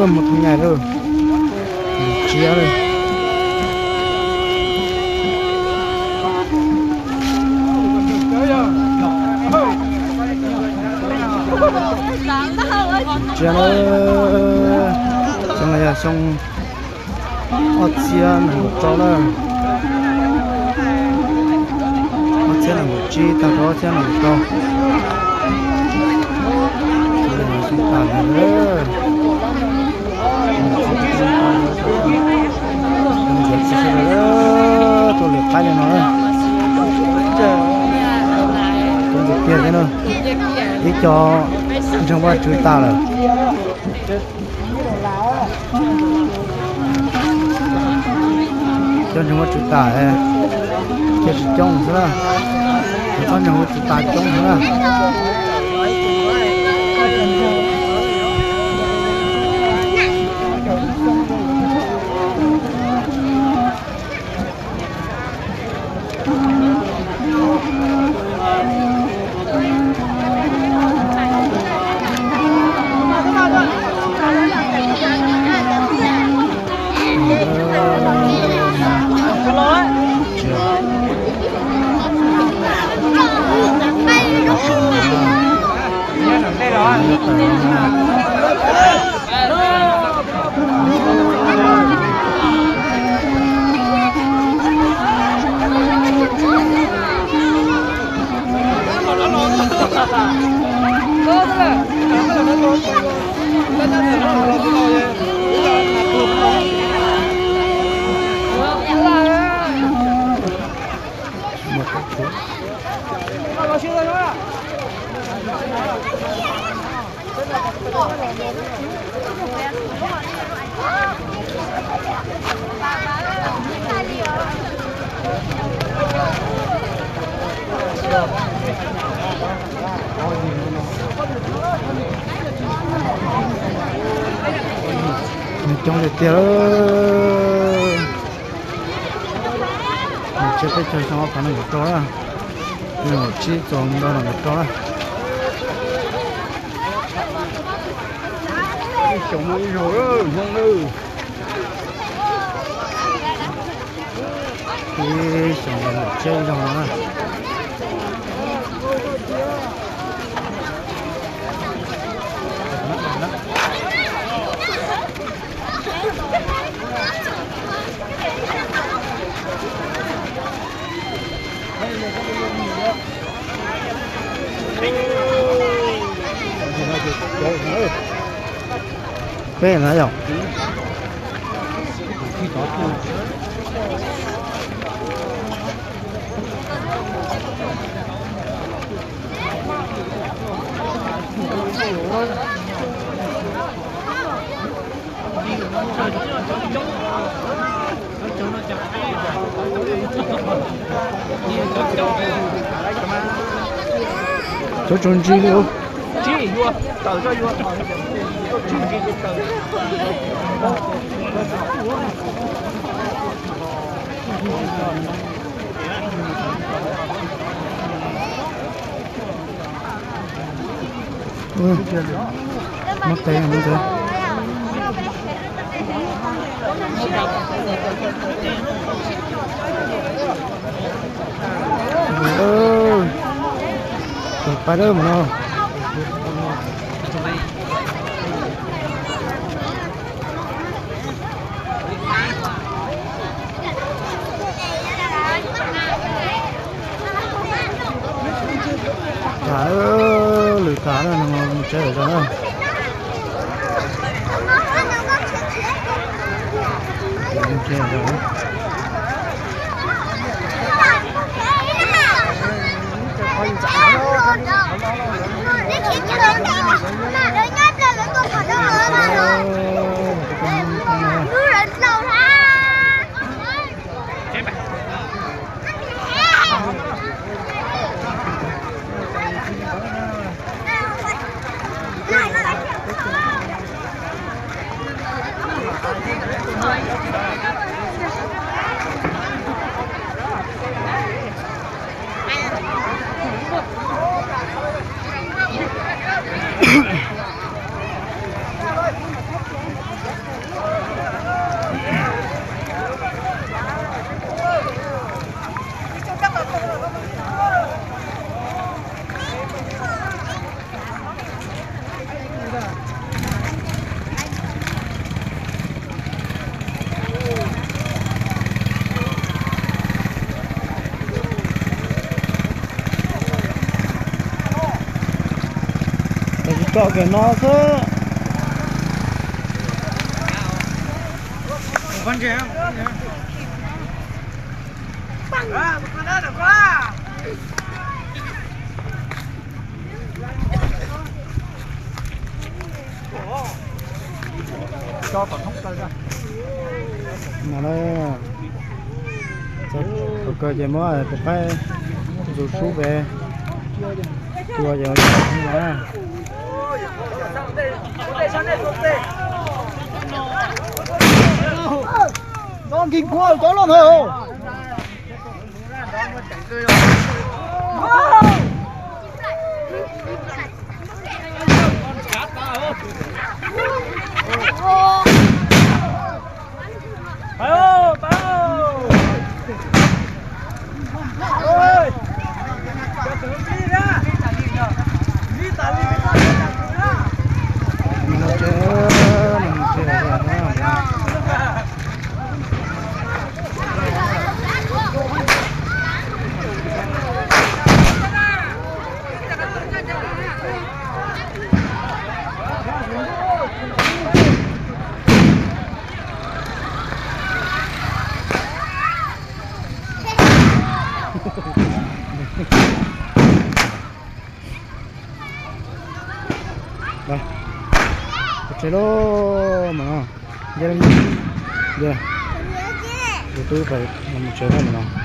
Mus tus nyais lawm, tsiab lawm. Tsiab lawm, xyoo no yog xyoo ob txhiab nees nkaum rau lawm, ob txhiab nees nkaum tsib tag rau ob txhiab nees nkaum rau. Xyoo tas lawm, tuaj lwm qaib li no, tuaj lwm tiag thiab na. Ib co ntseeg Vajtswv tas lawm. Cov ntseeg Vajtswv tas, ces tsis coob xwb na. Cov txhob ntseeg Vajtswv tas coob xwb na. Coob tiag tiag. Tsiab peb caug xyoo ob phav nees nkaum rau na, nees nkaum tsib txog ntawm nees nkaum rau na. Ib xyoos muaj ib zaug Hmoob nawb. Ib xyoos nees nkaum tsib zaug no na. Peb na yom. Cov tsuas ntsis li. Muab tes muab tes. Tus pab dawb mus no. Tham lwm tham na, mus tsev lawm na. Kom kiag no xwb. Thaum kawg ces muab tus qaib ntxuav sub pem, tua ces ua li no na. Nto nkig kua cov loj ntawd. Mus tsev lauj, mas no, tus tub mus tsev no mas no.